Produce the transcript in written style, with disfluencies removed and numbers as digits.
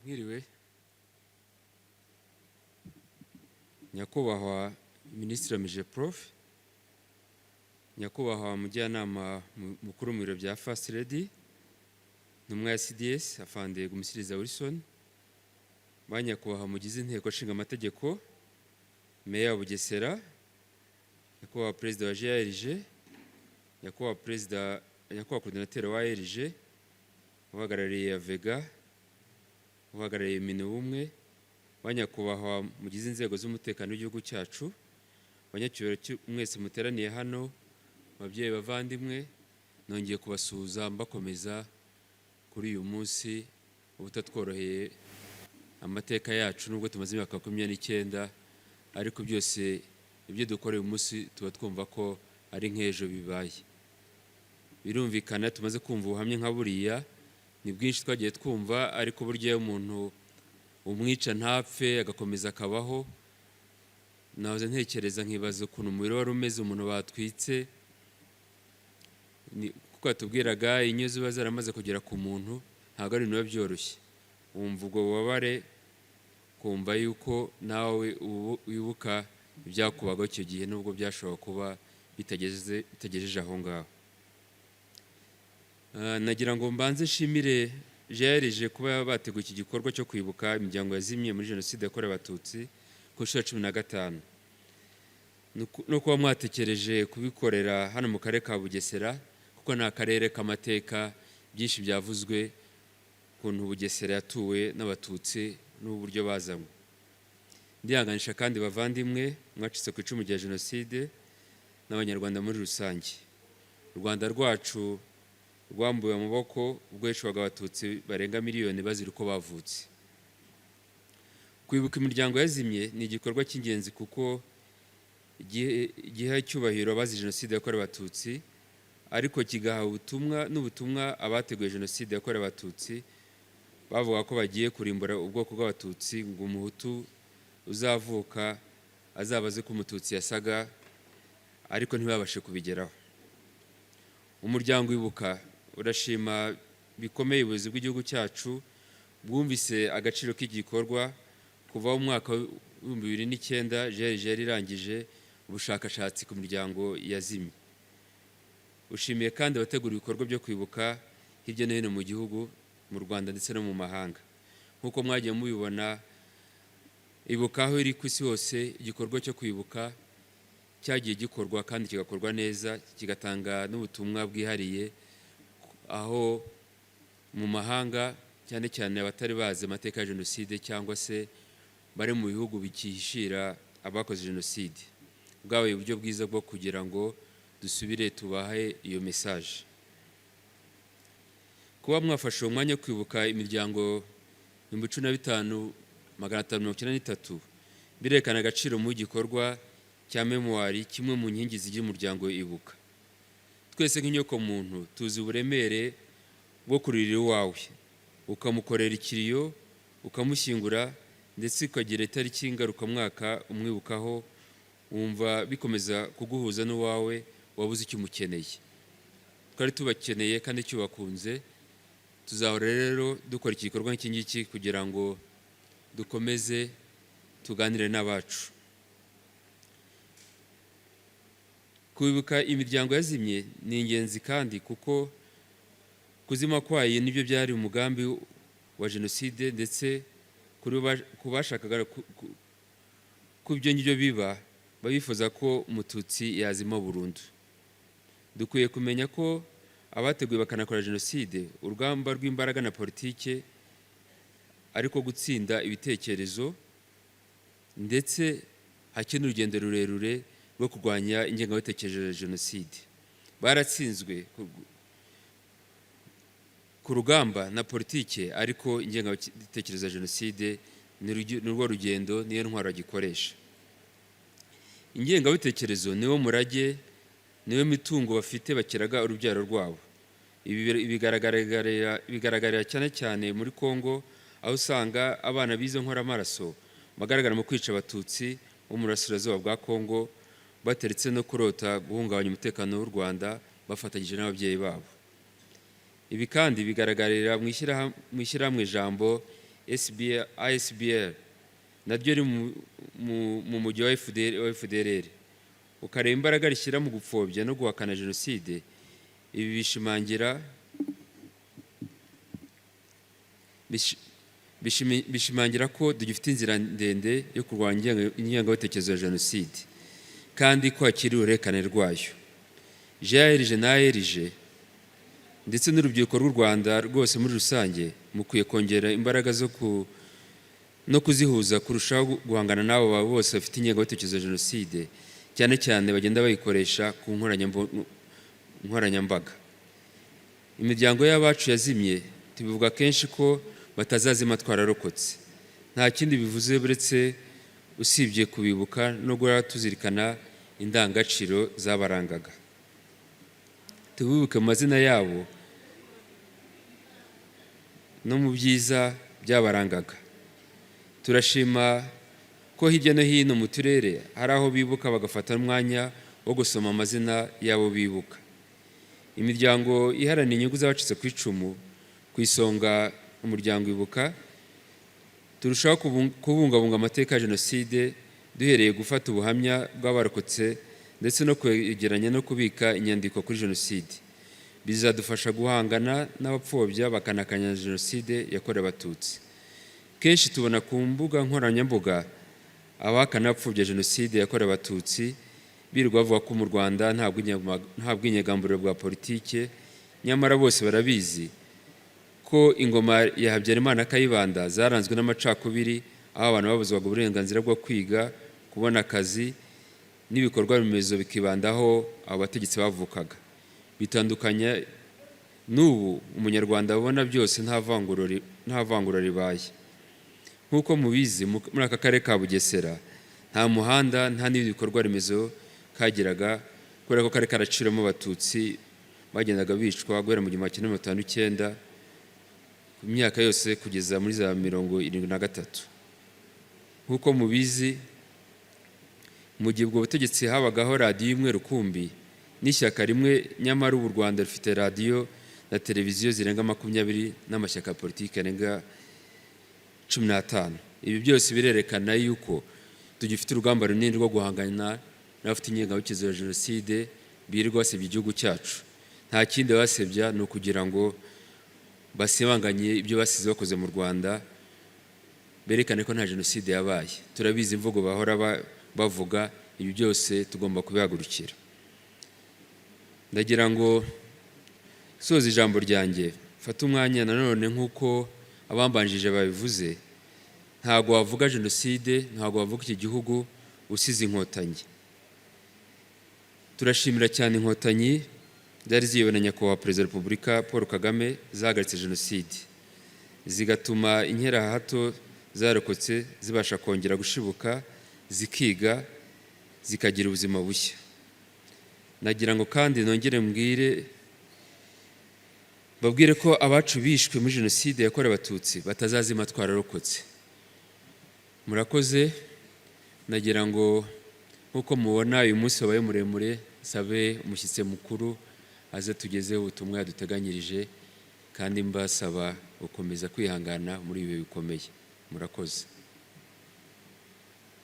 Mwiriwe, Nyakubahwa Minisitiri wa MIGEPROF, Nyakubahwa Mujyanama Mukuru mu biro bya First Lady, Ntumwa ya CDS Afande Gumisiriza Wilson, ba nyakubahwa mugize Inteko Nshinga Amategeko, Meya wa Bugesera, Nyakubahwa Perezida wa GAERG, Nyakubahwa Perezida, Nyakubahwa Coordinateur wa AERG, uhagarariye AVEGA, uhagarariye Minubumwe, ba nyakubahwa mugize inzego z'umutekano w'igihugu cyacu, banyacyubahiro mwese muteraniye hano, babyeyi, bavandimwe, nongeye kubasuhuza mbakomeza kuri uyu munsi uba utatworoheye. Amateka yacu, nubwo tumaze imyaka 29, ariko byose ibyo dukora uyu munsi tuba twumva ko ari nk'ejo bibaye. Birumvikana, tumaze kumva ubuhamya nka buriya, ni bwinshi twagiye twumva, ariko burya iyo umuntu umwica ntapfe, agakomeza akabaho, nahoze ntekereza nkibaza ukuntu umubiri wari umeze umuntu batwitse. Kuko yatubwiraga inyo ziba zaramaze kugera ku muntu, ntabwo ari ibintu biba byoroshye. Wumva ubwo bubabare, kumva yuko nawe wibuka ibyakubagaho icyo gihe, nubwo byashobora kuba bitagejeje aho ngaho. Nagira ngo mbanze nshimire GAERG kuba bateguye iki gikorwa cyo kwibuka imiryango yazimye muri Jenoside yakorewe Abatutsi ku nshuro ya 15, no kuba mwatekereje kubikorera hano mu karere ka Bugesera, kuko ni akarere k'amateka. Byinshi byavuzwe ukuntu Bugesera yatuwe n'Abatutsi n'uburyo bazanywe. Ndihanganisha kandi bavandimwe mwacitse ku icumu rya Jenoside n'Abanyarwanda muri rusange. U Rwanda rwacu rwambuwe amaboko ubwo hicwaga Abatutsi barenga miliyoni bazira uko bavutse. Kwibuka imiryango yazimye ni igikorwa cy'ingenzi, kuko giha icyubahiro abazize Jenoside yakorewe Abatutsi, ariko kigaha ubutumwa n'ubutumwa abateguye Jenoside yakorewe Abatutsi, bavuga ko bagiye kurimbura ubwoko bw'Abatutsi, ngo Umuhutu uzavuka azaba azi ko Umututsi yasaga, ariko ntibabashe kubigeraho. Umuryango Ibuka urashima bikomeye ubuyobozi bw'igihugu cyacu bwumvise agaciro k'igikorwa. Kuva mu mwaka w'2009 GAERG yari irangije ubushakashatsi ku miryango yazimye. Ushimiye kandi abategura ibikorwa byo kwibuka hirya no hino mu gihugu, mu Rwanda ndetse no mu mahanga. Nk'uko mwagiye mubibona, Ibuka aho iri ku isi hose, igikorwa cyo kwibuka cyagiye gikorwa kandi kigakorwa neza, kigatanga n'ubutumwa bwihariye, aho mu mahanga, cyane cyane abatari bazi amateka ya Jenoside cyangwa se bari mu bihugu bikihishira abakoze Jenoside. Bwabaye uburyo bwiza bwo kugira ngo dusubire tubahe iyo message. Kuba mwafashe uwo mwanya wo kwibuka imiryango 15,593 birekana agaciro mu gikorwa cya mémoire, kimwe mu nkingi zigira umuryango Ibuka. Twese nk'inyokomuntu tuzi uburemere bwo kuririra iwawe, ukamukorera ikiriyo, ukamushyingura, ndetse ukagira itariki ngarukamwaka umwibukaho. Wumva bikomeza kuguhuza n'uwawe wabuze icyo umukeneye. Twari tubakeneye kandi cyubakunze. Tuzahora rero dukora iki gikorwa nk'iki ngiki kugira ngo dukomeze tuganire n'abacu. Kwibuka imiryango yazimye ni ingenzi kandi kuko kuzima kwayo nibyo byari umugambi wa Jenoside, ndetse ku bashakaga ko ibyo ngibyo biba, bifuza ko Umututsi yazima burundu. Dukwiye kumenya ko abateguye bakanakora Jenoside, urugamba rw'imbaraga na politike, ariko gutsinda ibitekerezo, ndetse hakiri urugendo rurerure rwo kurwanya ingengabitekerezo ya Jenoside. Baratsinzwe ku rugamba na politike, ariko ingengabitekerezo ya Jenoside ni rwo rugendo, niyo ntwaro bagikoresha. Ingengabitekerezo niwo murage, niwo mitungo bafite bakiraga urubyaro rwabo. Ibi bigaragarira cyane cyane muri Congo, aho usanga abana bize nkoramaraso bagaragara mu kwica Abatutsi bo mu burasirazuba bwa Congo, bateretse no kurota guhungabanya umutekano w'u Rwanda bafatanyije n'ababyeyi babo. Ibi kandi bigaragarira mu ishyirahamwe Ijambo. SBL, ASBL naryo riri mu mujyi wa FDR, wa FDLR, ukareba imbaraga rishyira mu gupfobya no guhakana jenoside, ibi bishimangira ko tugifite inzira ndende yo kurwanya ingengabitekerezo ya jenoside kandi ko hakiri uruhererekane rwayo. GAERG na AERG ndetse n'urubyiruko rw'u Rwanda rwose muri rusange mukwiye kongera imbaraga zo ku no kuzihuza kurushaho guhangana n'abo bose bafite ingengabitekerezo ya jenoside, cyane cyane bagenda bayikoresha ku nkoranyambaga. Imiryango y'abacu yazimye, tubivuga kenshi ko batazazima twararokotse. Nta kindi bivuze uretse usibye kubibuka no guhora tuzirikana indangagaciro zabarangaga. Tubibuke mu mazina yabo no mu byiza byabarangaga. Turashima ko hirya no hino mu turere hari aho bibuka bagafata umwanya wo gusoma amazina y'abo bibuka. Imiryango iharanira inyungu z'abacitse ku icumu, ku isonga umuryango Ibuka, turushaho kubungabunga amateka ya jenoside duhereye gufata ubuhamya bw'abarokotse ndetse no kwegeranya no kubika inyandiko kuri jenoside. Bizadufasha guhangana n'abapfobya bakanahakana jenoside yakorewe Abatutsi. Kenshi tubona ku mbuga nkoranyambaga abahakana bapfobya jenoside yakorewe Abatutsi birirwa bavuga ko mu Rwanda nta bwinyagamburiro bwa politike, nyamara bose barabizi ko ingoma ya Habyarimana, Kayibanda zaranzwe n'amacakubiri, aho abantu babuzwaga uburenganzira bwo kwiga, kubona akazi n'ibikorwa remezo bikibandaho abo bategetsi bavukaga. Bitandukanye n'ubu umunyarwanda abona byose nta vangura ribaye. Nk'uko mubizi, muri aka karere ka Bugesera nta muhanda, nta n'ibindi bikorwa remezo kagiraga, kubera ko kari karaciramo Abatutsi bagendaga bicwa guhera mu 1959, ku myaka yose kugeza muri za 73. Nk'uko mubizi, mu gihe ubwo butegetsi habagaho radiyo imwe rukumbi n'ishyaka rimwe, nyamara ubu u Rwanda rufite radiyo na televiziyo zirenga 20 n'amashyaka ya politiki arenga 15. Ibi byose birerekana yuko tugifite urugamba runini rwo guhangana n'abafite ingengabitekerezo ya jenoside birirwa basebya igihugu cyacu. Nta kindi basebya, ni ukugira ngo basibanganye ibyo basize bakoze mu Rwanda, berekane ko nta jenoside yabaye. Turabizi imvugo bahora bavuga. Ibi byose tugomba kubihagurukira. Ndagira ngo soza ijambo ryanjye mfate umwanya nanone, nk'uko abambanjije babivuze, ntabwo wavuga jenoside, ntabwo wavuga iki gihugu usize Inkotanyi. Turashimira cyane Inkotanyi zari ziyobowe na Nyakubahwa Perezida wa Repubulika Paul Kagame, zahagaritse jenoside, zigatuma inkerahato zarokotse zibasha kongera gushibuka, zikiga, zikagira ubuzima bushya. Nagira ngo kandi nongere mbabwire ko abacu bishwe muri jenoside yakorewe Abatutsi batazazima twararokotse. Murakoze. Nagira ngo, nk'uko mubona uyu munsi wabaye muremure, nsabe umushyitsi mukuru aze tugezeho ubutumwa yaduteganyirije, kandi mbasaba gukomeza kwihangana muri ibi bihe bikomeye. Murakoze.